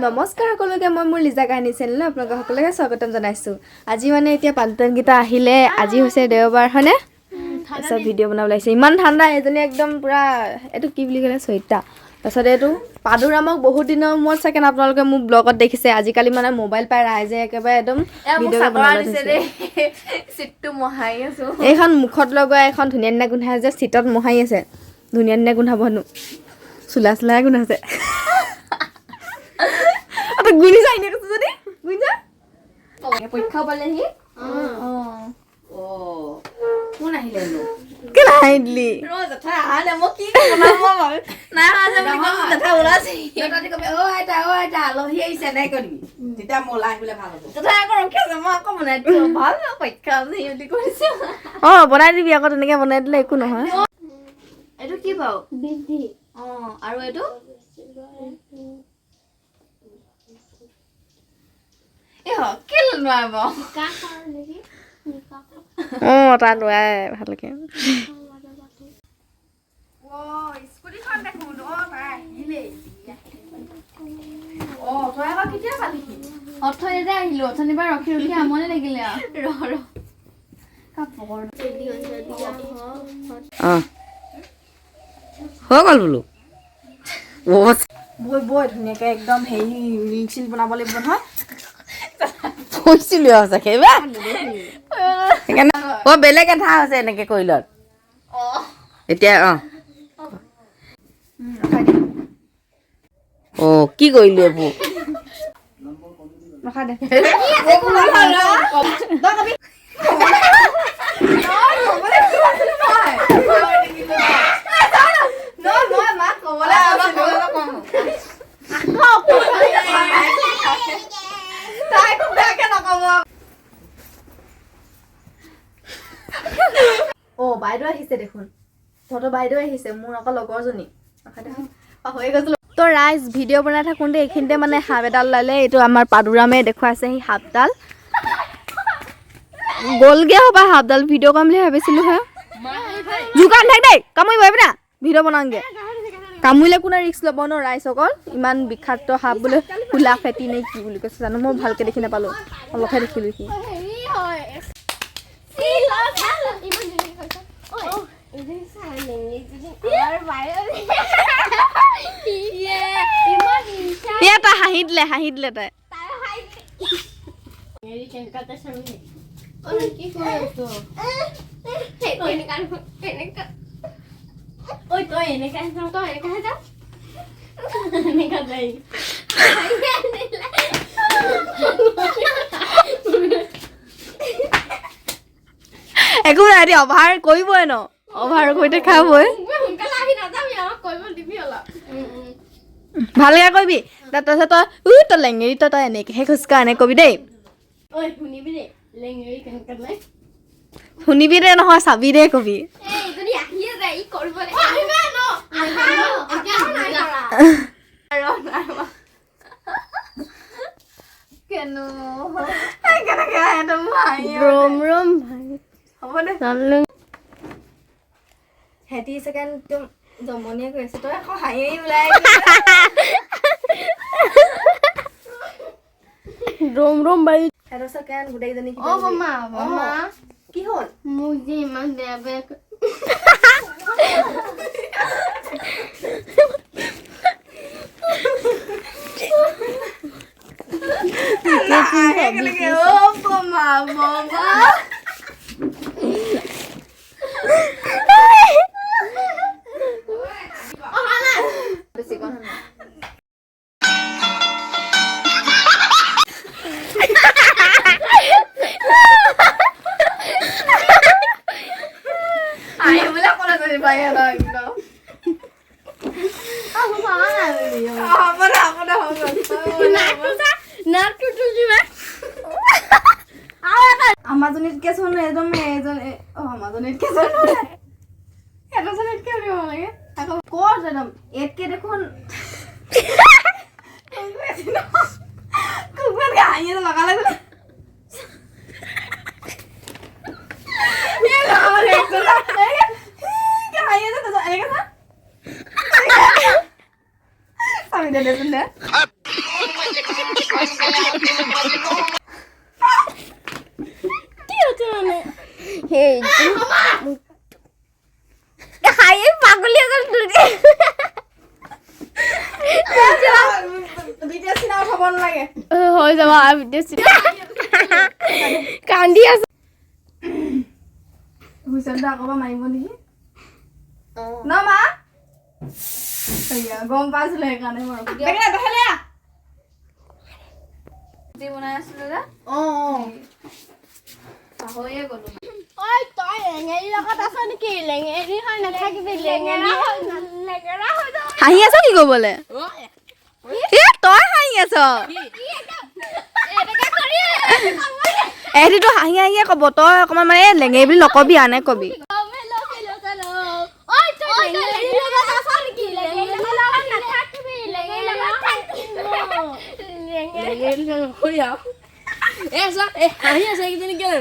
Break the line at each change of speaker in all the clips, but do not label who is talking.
নমস্কাৰ সকলোকে, মই মোৰ লিজা কাহিনী চেনেলত আপোনালোক সকলোকে স্বাগতম জনাইছোঁ। আজি মানে এতিয়া পালটনকেইটা আহিলে। আজি হৈছে দেওবাৰ, হয়নে? তাৰপিছত ভিডিঅ' বনাবলৈ আহিছে। ইমান ঠাণ্ডা, এজনী একদম পূৰা এইটো কি বুলি ক'লে, চৈতা। তাৰপিছত এইটো পাদুৰামক বহুত দিনৰ মূৰত চাগে আপোনালোকে মোৰ ব্লগত দেখিছে। আজিকালি মানে মোবাইল পাই ৰাইজে একেবাৰে একদম ভিডিঅ' বনাবলৈ ধৰিছে।
চিটটো মোহাৰি আছো।
এইখন মুখত লগোৱা, এখন ধুনীয়া ধুনীয়া গোন্ধাই যে, চিটত মোহাৰি আছে। ধুনীয়া ধুনীয়া গোন্ধাব হেনো, চোলা চোলাই গোন্ধাইছে। তই গুণি যা, এনে কৈছো যদি গুণি যা।
পৰীক্ষাও পালেহি।
কোন আহিলেনো?
কেলে হাঁহি দিলি?
ৰ, জেঠাই অহা নাই। মই কি বনাম, মই ভাবি নাই অহা যে বুলি কৈছো, জেঠাই ওলাইছে।
তহঁতি কবি, "অ আইতা, অ আইতা, আলহী আহিছে" এনেকে কৈ দিবি, তেতিয়া মই ওলাই আহিবলৈ ভাল হ'ব।
জেঠাই আকৌ ৰখি আছে, মই আকৌ বনাই দিছো। ভাল ন, পৰীক্ষা আছে বুলি কৈছে।
অঁ, বনাই দিবি আকৌ, তেনেকে বনাই দিলে একো নহয়।
এইটো কি বাৰু? অঁ, আৰু এইটো এই কেলে নোৱাৰে বাৰু?
অঁ, তাত লোৱাই ভালকে। স্কুটিখন দেখোন। অ, তাই আহিলেই। অ, তই আকৌ কেতিয়া পালিহি?
অথনিতে আহিলো। অথনিৰ পৰা ৰখি ৰখি আমনি লাগিলে আৰু। ৰ ৰ, কাপোৰ।
অঁ, হৈ গ'ল বোলো। অ।
বৈ বৈ, ধুনীয়াকে একদম হেৰি ৰিল চিল বনাব লাগিব নহয়।
কৈছিলো সঁচাকে এইবাৰ সেইকাৰণে। অ, বেলেগ এটা হৈছে, এনেকে কৰিলত এতিয়া। অ অ, কি কৰিলো এইবোৰ?
ৰখা দে। অ, বাইদেউ আহিছে দেখোন। তহঁতৰ বাইদেউ আহিছে, মোৰ আকৌ লগৰজনী। ৰখা দে, পাহৰি গৈছিলো। তো ৰাইজ, ভিডিঅ' বনাই থাকোঁতে এইখিনিতে মানে সাপ এডাল ওলালে। এইটো আমাৰ পাদুৰামে দেখুৱাইছে। সি সাপডাল গ'লগে হ'বা। সাপডাল ভিডিঅ' কৰিম বুলি ভাবিছিলোঁ হে। জোকান থাক দেই, কামুৰিব এইপিনে। ভিডিঅ' বনাওঁগে, কামুৰিলে কোনে ৰিস্ক ল'ব ন ৰাইজসকল? ইমান বিষাক্ত সাপ বোলে, কোলা ফেটি নে কি বুলি কৈছে জানো, মই ভালকৈ দেখি নাপালোঁ, অলপহে দেখিলোঁ সি। এয়া তাই হাঁহি দিলে, হাঁহি দিলে তাই। একো নাই দেই, অভাৰ কৰিবই ন, অভাৰ কৰি দেখাবই। ভালকে কৰিবি। তাৰপিছত তই উ তই লেঙেৰি, তই এনেকেহে খোজকাঢ়, এনেকে কবি দেই। শুনিবি দে, নহয় চাবি দে কবি। কেনেকে আহে তই, মোৰ হাঁহি।
ৰম ৰম।
হ'ব দে। সেতি ছেকেণ্ড একদম জমনিয়ে কৰি আছে, তই আকৌ হাঁহি হাঁহি ওলাই।
ৰম ৰম বাই।
সিহঁতৰ ছেকেণ্ড গোটেইকেইজনী।
অ বমা, বমা।
কি হ'ল?
মোক যে ইমান বেয়া বেয়া
কেনেকে? অ বমা, বমা। বেছি কণ। আহিবলৈ ক'লে যদি পাই একদম। হ'ব দে, হ'ব দে, হ'ব দে।
নাকটো তুলিবা।
আমাজনীতকে চোন একদম এজন, অ, আমাজনীতকে চোন এজনীতকে উঠিব লাগে আকৌ। ক'ত একদম ইয়াতকে দেখোন হাঁহি এটা লগালে বোলে। হাঁহি আছে, এনেকে চা। চাবি দে, দেচোন দে। হ'ব নালাগে।
হৈ যাব আৰু ভিডিঅ'। কান্দি আছে।
হুইচেলটো আকৌ এবাৰ মাৰিব নেকি ন মা? সেয়া, গম পাইছিলো, সেইকাৰণে মই ৰখি দিলোঁ। বেগেনা, বাহিৰলৈ আহ।
বনাই আছিলো যে, পাহৰিয়ে গ'লো।
ঐ, তই লেঙেৰীৰ লগত আছ নেকি? লেঙেৰী হৈ নাথাকিবি, লেঙেৰা হৈ লেঙেৰা হৈ যাব।
হাঁহি আছ কি ক'বলে? এ, তই হাঁহি আছ। এহেঁতিতো হাঁহি হাঁহিয়ে ক'ব। তই অকণমান মানে লেঙেৰী বুলি নকবি, আনে কবি।
ঐ, তই লেঙেৰীৰ লগত আছ নেকি? লেঙেৰীৰ লগত নাথাকিবি, লেঙেৰীৰ লগত থাকিবি।
হাঁহি আছে এইকেইজনী কেলে?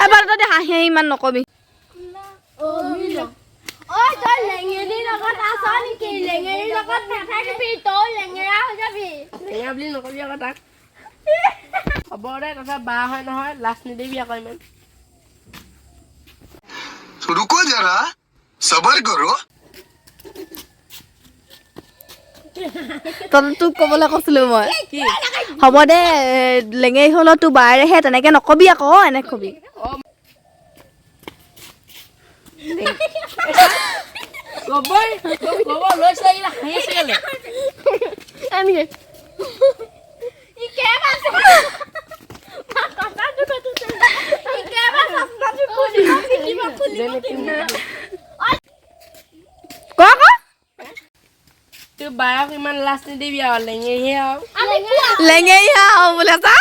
এবাৰ তই হাঁহি হাঁহি ইমান নকবি।
ঐ, তই লেঙেৰীৰ লগত আছ নেকি? লেঙেৰীৰ লগত নাথাকিবি, তই লেঙেৰা হৈ যাবি।
লেঙেৰা বুলি নকবি আকৌ তাক। হ'ব দে, তহঁতৰ বা হয় নহয়, লাজ নিদিবি আকৌ ইমান।
रुको जरा, सबर करो।
তই তোক ক'বলৈ কৈছিলো মই, হ'ব দে, লেঙেৰী হ'লেও তোৰ বায়েৰেহে, তেনেকে নকবি আকৌ, এনে কবি।
ক'বই ক'ব লৈছে, এইকেইটা হাঁহি আছে কেলে?
ই কেবা আছে? কথাটো কৈছো। ই কেবা চশমাটো খুলিব, পিন্ধিব, খুলিব, পিন্ধিব।
ক আকৌ।
তোৰ বায়ক ইমান লাজ নিদিবি আৰু, লেঙেৰিহে আৰু।
আমি কোৱা।
লেঙেৰী আৰু বোলে চা।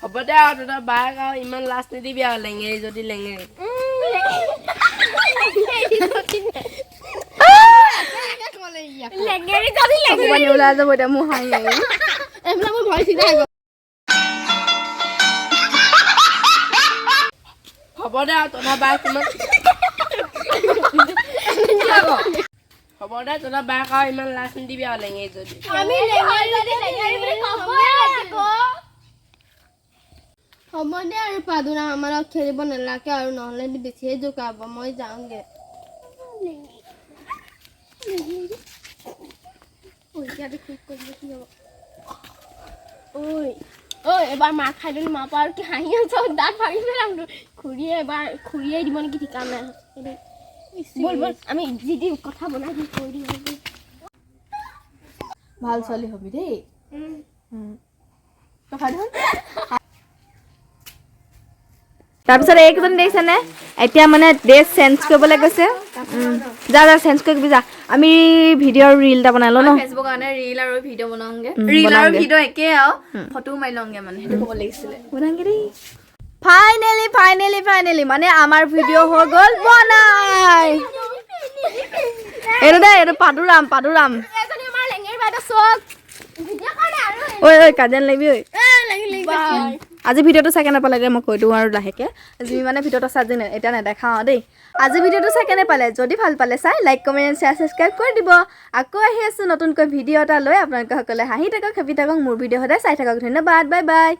হ'ব দে আৰু, তহঁতৰ বায়েক আৰু ইমান লাজ নিদিবি আৰু, লেঙেৰি যদি লেঙেৰি।
লেঙেৰি যদি
চকু পানী ওলাই যাব এতিয়া মোৰ হাঁহি হাঁহি।
এইবিলাক মোৰ ভয় চিন্তা আহিব।
হ'ব দে আৰু, তহঁতৰ বায়েক ইমান, হ'ব দে, তহঁতৰ বায়েক আৰু ইমান লাজ নিদিবি আৰু, লেঙেৰি যদি।
আমি লেঙেৰি যদি লেঙেৰি বুলি ক'বই লাগিব।
হ'ব দে আৰু পাদুৰাম, আমাৰ লগত খেলিব নালাগে আৰু, নহ'লে বেছিহে জোকাব। মই যাওঁগে।
ঐ ঐ, এবাৰ মাৰ খাই দিলো মাৰ পৰা আৰু কি হাঁহি আছ? দাঁত ভাঙি পেলাম তোৰ। খুৰীয়ে এবাৰ খুৰীয়ে দিব নেকি ঠিকান নাই। ব'ল ব'ল, আমি যি দি কথা বনাই দিম, কৈ দিম।
ভাল ছোৱালী হবি দেই। তাৰপিছত এইকেইজনী দেখিছেনে, এতিয়া মানে ড্ৰেছ চেঞ্জ কৰিবলৈ গৈছে। যা যা, চেঞ্জ কৰি যা। আমি ভিডিঅ' ৰিল এটা বনাই লওঁ ন?
ফেচবুক কাৰণে ৰিল আৰু ভিডিঅ' বনাওঁগে।
ৰিল আৰু
ভিডিঅ' একে আৰু ফটোও মাৰি লওঁগে, মানে সেইটো ক'ব লাগিছিলে।
বনাওঁগে দেই। ফাইনেলি ফাইনেলি ফাইনেলি মানে আমাৰ ভিডিঅ' হৈ গ'ল বনাই। এইটো দেই, এইটো পাদুৰাম, পাদুৰাম।
এজনী আমাৰ লেঙেৰি বাইদেউ চব ভিডিঅ' কাৰণে আৰু।
ঐ ঐ, কাজিয়া নালাগিবি ঐ। আজি ভিডিঅ'টো চাই কেনে পালে দে, মই কৈ দিওঁ আৰু লাহেকৈ। আজি মানে ভিডিঅ'টো চাই আজি এতিয়া নেদেখাওঁ দেই। আজি ভিডিঅ'টো চাই কেনে পালে? যদি ভাল পালে চাই লাইক, কমেণ্ট, শ্বেয়াৰ, ছাবস্ক্ৰাইব কৰি দিব। আকৌ আহি আছোঁ নতুনকৈ ভিডিঅ' এটা লৈ। আপোনালোকে সকলোৱে হাঁহি থাকক, হেপি থাকক, মোৰ ভিডিঅ' সদায় চাই থাকক। ধন্যবাদ, বাই বাই।